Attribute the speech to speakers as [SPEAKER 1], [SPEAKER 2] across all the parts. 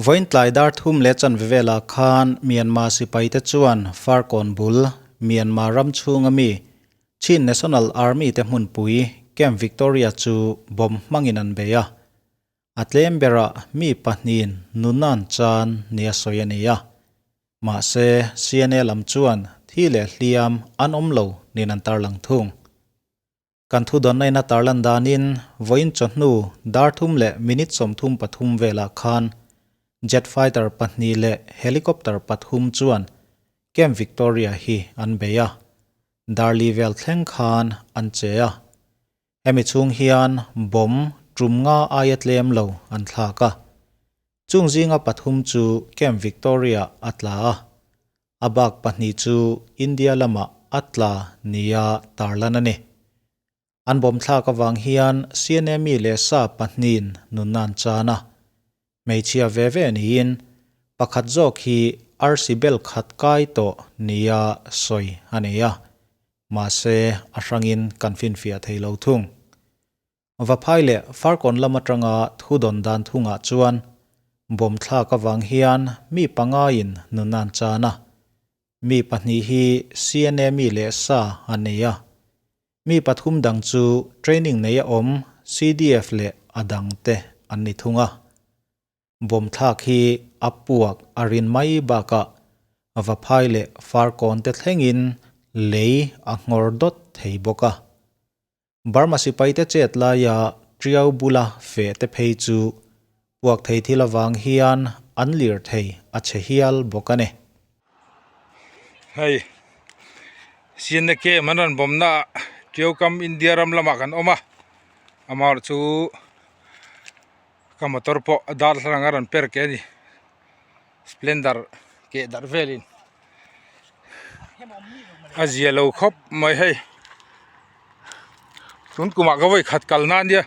[SPEAKER 1] Vawiin tlai dar thum leh chanve velah khan Myanmar sipaite chuan Farkawn bul, Myanmar ram chhunga mi, Chin National Army te hmunpui Camp Victoria chu bomb hmangin an bei a. A tlem berah mi pahnihin nunan chan nia sawi a ni a. Mahse, CNA lam chuan thi leh hliam an awm lo niin an tarlang thung. Kan thudawnna in a tarlan danin vawiin chawhnu dar thum leh minute 33 velah khan jet fighter pahnih leh helicopter pathum chuan Camp Victoria hi an bei a, dar li vel thleng khan an che a. Hemi chhung hian bomb tum nga aia tlem lo an thlak a. Chung zinga pathum chu Camp Victoria a tla a, A bak pahnih chu India lamah a tla nia tarlan a ni. An bawm thlak avang hian CNA mi leh sa pahnihin nunna an chan a. Hmeichhia ve ve niin pakhat zawk hi arsi bel khat kai tawh nia sawi a nei a, mahse a hrangin kan finfiah thei lo thung. Vaphai leh Farkawn lam atanga thu dawn dan thungah chuan bomb thlak avang hian mi pangaiin nun an chan a. Mi pahnih hi CNA mi leh sa an nei a. Mi pathum dang chu training nei a awm CDF leh a dangte an ni thung a. Bomb thlak hi a puak a rin mai bakah Vaphai leh Farkawn te thlengin lei a nghawr dawt thei bawk a. Burma sipaite chet laia Tiau bula feh te phei chu puak thei thil avang hian an lir thei a chhe hial bawk a ni.
[SPEAKER 2] Hei CNA camp an rawn bawmna ah Tiau kam India ram lamah kan awm a, amaherawh chu ka motor pawh a darthlalang a rawn per ke a ni splendor keh darh velin. A zia lo khawp mai hei tun kumah ka vawi khat kal na ania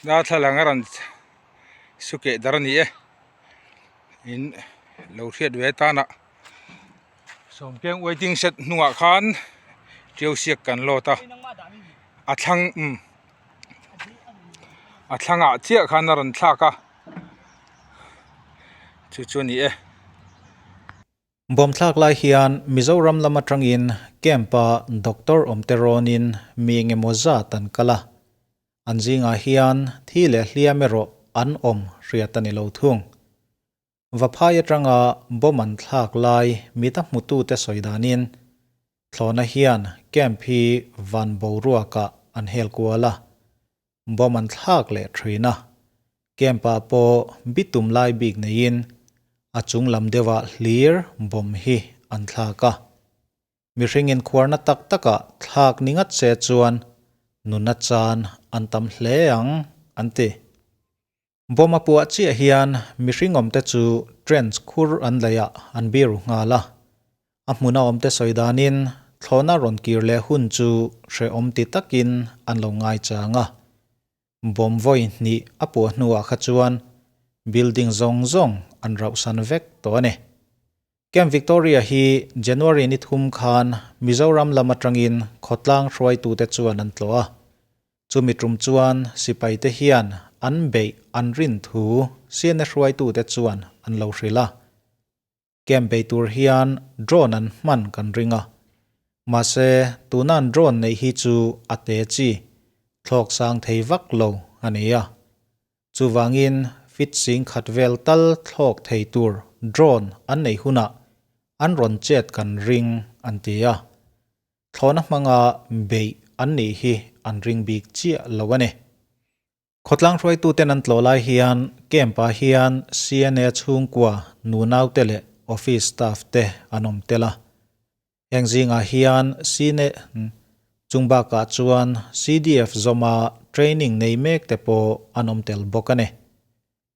[SPEAKER 2] darthlalang a rawn su keh dar a ni e in lo hriat ve tan ah sawmkeng waiting shed hnungah khan tiau siak kan load a a thlang umm a thlangah chiah khan a rawn thlak a. Chu chu a ni e.
[SPEAKER 1] Bawm thlak lai hian Mizoram lam atangin camp-a doctor awmte rawnin mi engemaw zat an kal a. An zingah hian thi leh hliam erawh an awm hriat a ni lo thung. Vaphai atanga bomb an thlak lai mita hmutute sawi danin thlawhna hian camp hi van boruakah an hel kual a. Bomb an thlak leh thin a, camp ah pawh bitum lai bik neiin a chung lam deuhah hlir bomb hi an thlak a. Mihring inkhuarna tak takah thlak ni ngat se chuan nuna chan an tam hle ang, an ti. Bomb a puah chiah hian mihring awmte chu trench khur an laih ah an biru nghal a. A hmuna awmte sawi danin thlawhna rawn kir leh hun chu hrehawm ti takin an lo ngaichang a. Bomb vawi hnih a puah hnuah kha chuan building zawng zawng an rauhsan vek tawh a ni. Camp Victoria hi January ni thum khan Mizoram lam atangin khawtlang hruaitute chuan an tlawh a. Chumi tum chuan sipaite hian an beih an rin thu CNA hruaitute chuan an lo hrilh a. Camp bei tur hian drone an hman kan ring a. Mahse, tuna an drone neih hi chu a te chi, thlawk sang thei vak lo a ni a. Chuvangin fit sing khat vel tal thlawk thei tur drone an neih hunah an rawn chet kan ring an ti a. Thlawhna hmanga beih an nih hi an ring bik chiah lo a ni. Khawtlang hruaituten an tlawh lai hian camp-ah hian CNA chhungkua nunaute leh office staff te an awm tel a. Heng zingah hian CNA chung bakah chuan CDF zawma training nei mek te pawh an awm tel bawk a ni.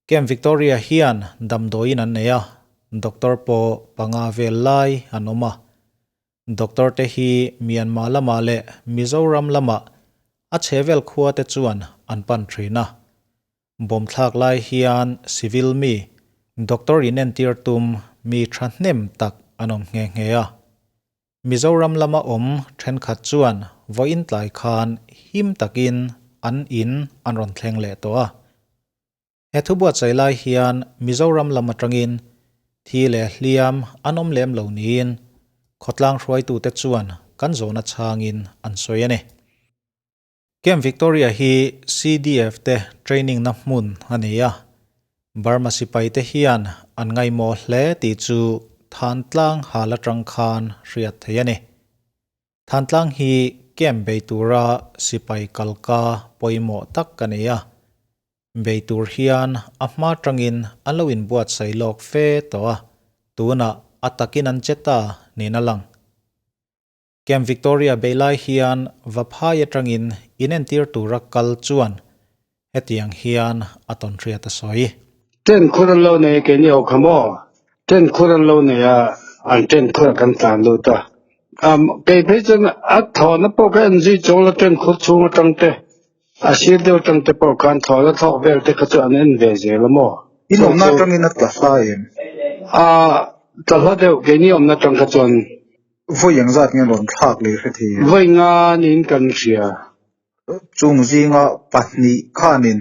[SPEAKER 1] Camp Victoria hian damdawiin an nei a, doctor pawh panga vel lai an awm a. Doctor te hi Myanmar lamah leh Mizoram lamah a chhevel khua te chuan an pan thin a. Bomb thlak lai hian civil mi, doctor inentir tum mi thahnem tak an awm nghe nghe a. Mizoram lama awm thenkhat chuan vawiin tlai khan him takin an in an rawn thleng leh tawh a. He thu buatsaih lai hian Mizoram lam atangin thi leh hliam an awm lem lo niin khawtlang hruaitute chuan kan zawhna chhangin an sawi a ni. Camp Victoria hi CDF te training na hmun a ni a, Burma sipai te hian an ngaihmawh hle tih chu Thantlang hal atang khan hriat theih a ni. Thantlang hi camp bei tura sipai kalka pawimawh tak a ni a, bei tur hian a hma tangin an lo inbuatsaih lawk fe tawh a, tunah a takin an che ta niin a lang. Camp Victoria bei lai hian Vaphai atangin inentir tura kal chuan hetiang hian a tawn hriat a sawi.
[SPEAKER 3] Tent khur an lo nei a keini ho kha maw? Tent khur an lo nei a, an tent khurah kan tlan lut a. Um, kei phei chuan a thawhna pawh ka en zui chuang lo tent khur chhung atang te, a sir deuh atang te pawh khan thawhna thlawk vel te kha chu an en ve zel a maw?
[SPEAKER 4] In awmna atangin a tla hla em?
[SPEAKER 3] A tla hla deuh, keini awmna atang kha chuan.
[SPEAKER 4] Vawi engzat nge rawn thlak leh hre thei em?
[SPEAKER 3] Vawi nga niin kan hria.
[SPEAKER 4] Chung zinga pahnih khanin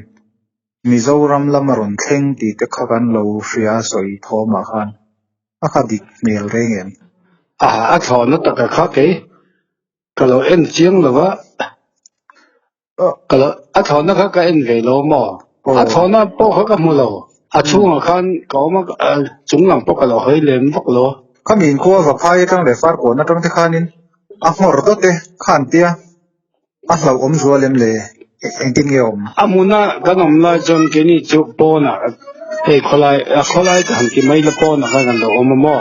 [SPEAKER 4] Mizoram lam a rawn thleng tih te kha kan lo hria a sawi thawmah khan a kha dik hmel reng em?
[SPEAKER 3] A, a thlawhna taka kha kei ka lo en chiang lo va, ka lo, a thlawhna kha ka en ve lo maw? A thlawhna pawh kha ka hmu lo, a chhungah khan ka awm a, chung lam pawh ka lo hawi lem vak lo.
[SPEAKER 4] Khami inkhua Vaphai atang leh Farkawn atang te khanin a nghawr dawt e khan tia. A hlauhawm zual em le? Engtin nge awm?
[SPEAKER 3] A hmuna kan awm lai chuan keini chu pawnah hei khawlai a khawlai ka han ti mai la pawnah khan kan lo awm a maw?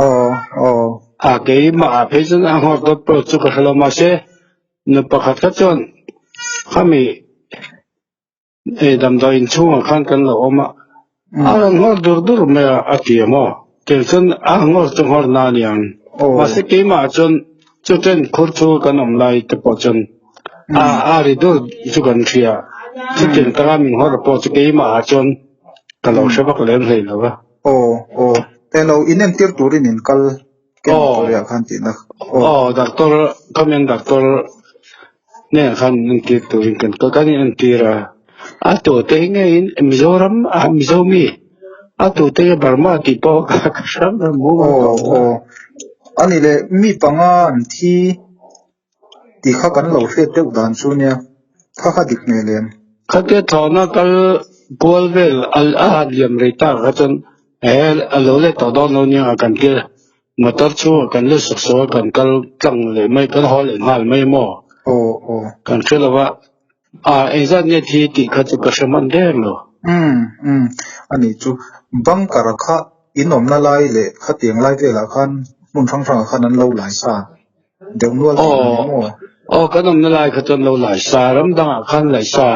[SPEAKER 4] Aw aw.
[SPEAKER 3] A keimah ah phei chuan a nghawr dawt pawh chu ka hre lo mahse nu pakhat kha chuan khami Hei damdawi inchhungah khan kan lo awm a, a rawn nghawr dur dur mai a, a ti a maw? Kei chuan a nghawr chu nghawr na a ni ang. Mahse keimah chuan chu tent khur chu kan awm lai te pawh chuan a a ri dur chu kan hria. Chutiang taka min nghawr pawh chu keimah chuan ka lo hre vak lem hlei lo va.
[SPEAKER 4] Aw aw, eng lo inentir turin in kal ken Victoria khan tihna.
[SPEAKER 3] Aw, doctor, comment doctor Hnenah khan entir turin kan kal kan inentir a, a tute hi nge in Mizoram a Mizo mi a tute hi Burma tih pawh ka hre ram mu
[SPEAKER 4] Aw aw ani leh mi panga an thi tih kha kan lo hriat deuh dan chu nia kha kha dik hmel em.
[SPEAKER 3] Khatia thlawhna kal kual vel a han liam rei tak kha chuan he a lo let tawh dawn lo nia kan ti a. Motor chu kan lut sawk sawk a, kan kal tlang leh mai, kan haw leh nghal mai maw?
[SPEAKER 4] Aw aw.
[SPEAKER 3] Kan hre lo a, a engzat nge thi tih kha chu ka hre hman der lo.
[SPEAKER 4] Umm umm a nih chu bunker a kha in awmna lai leh khatiang lai velah khan hmun hrang hrangah khan an lo lai sa deuh nual tih a ni maw?
[SPEAKER 3] Aw kan awmna lai kha chu an lo lai sa, ram dangah khan lai sa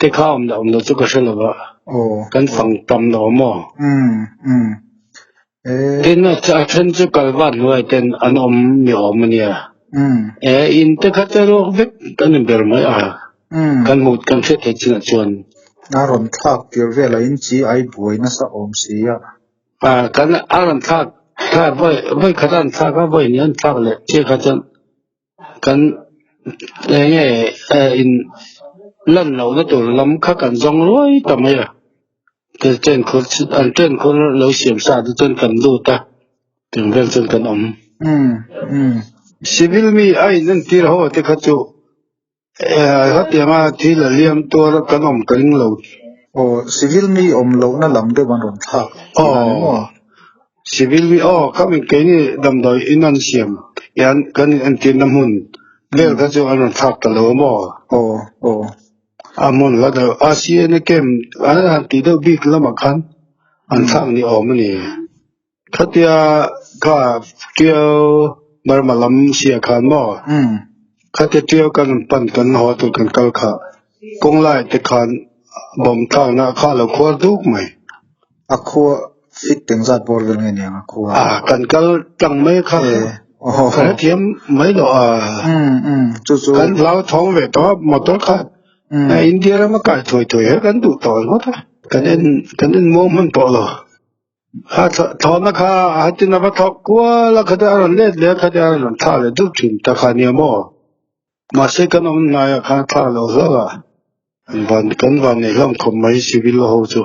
[SPEAKER 3] te kha awm leh awm lo chu ka hre lo a, kan fang tam lo maw?
[SPEAKER 4] Umm umm
[SPEAKER 3] Tin, a then chu kalvat hnuai ten an awm ni awm a nia. E, in te kha chu ruak vek a ni ber mai a, kan hmuh kan hriat theih chinah chuan.
[SPEAKER 4] A rawn thlak tir velah in chi ai buai nasa awm si a.
[SPEAKER 3] A, kan a rawn thlak thlak vawi vawi khat a an thlak a, vawi hnih an thlak leh chiah kha chuan kan eng nge in lan lohna tur lam kha kan zawng ruai ta mai a. Tent khur an tent khur lo siam sa te chuan kan lut a, tiang vel chuan kan awm. Civil mi a in entir ho te kha chu hetianga thil a liam tuar kan awm ka ring lo.
[SPEAKER 4] Aw civil mi awm lohna lam deuh an rawn thlak tih a ni maw?
[SPEAKER 3] Civil mi aw khami keini damdawi in an siam hian kan in entirna hmun vel kha chu an rawn thlak ta lo a maw?
[SPEAKER 4] Aw aw.
[SPEAKER 3] A hmun la deuh a CNA camp an han tih deuh bik lamah khan an thlak ni awm a ni. Khatia kha Tiau Burma lam sia khan maw khatia Tiau kan rawn pan kan haw tur kan kal kha kawng lai te khan bomb thlakna kha a lo khuar duk mai.
[SPEAKER 4] A khua fit engzat bawr vel nge niang a khua?
[SPEAKER 3] A kan kal tlang mai kha ka hrethiam mai lo a.
[SPEAKER 4] Chu chu.
[SPEAKER 3] Kan hlau thawng ve tawh a motor kha India rama kai thuai thuai he kan duh tawh ngawt a. Kan en kan en muang hman tawh lo. Kha thlawhna kha a tin a va thlawh kual a khatia a rawn let leh a khatia a rawn thlah leh dup thin ta kha nia maw. Mahse kan awm hnaiah khan thlah lo hlauh a. Van kan van nei hlawm khawp mai civil ho chu.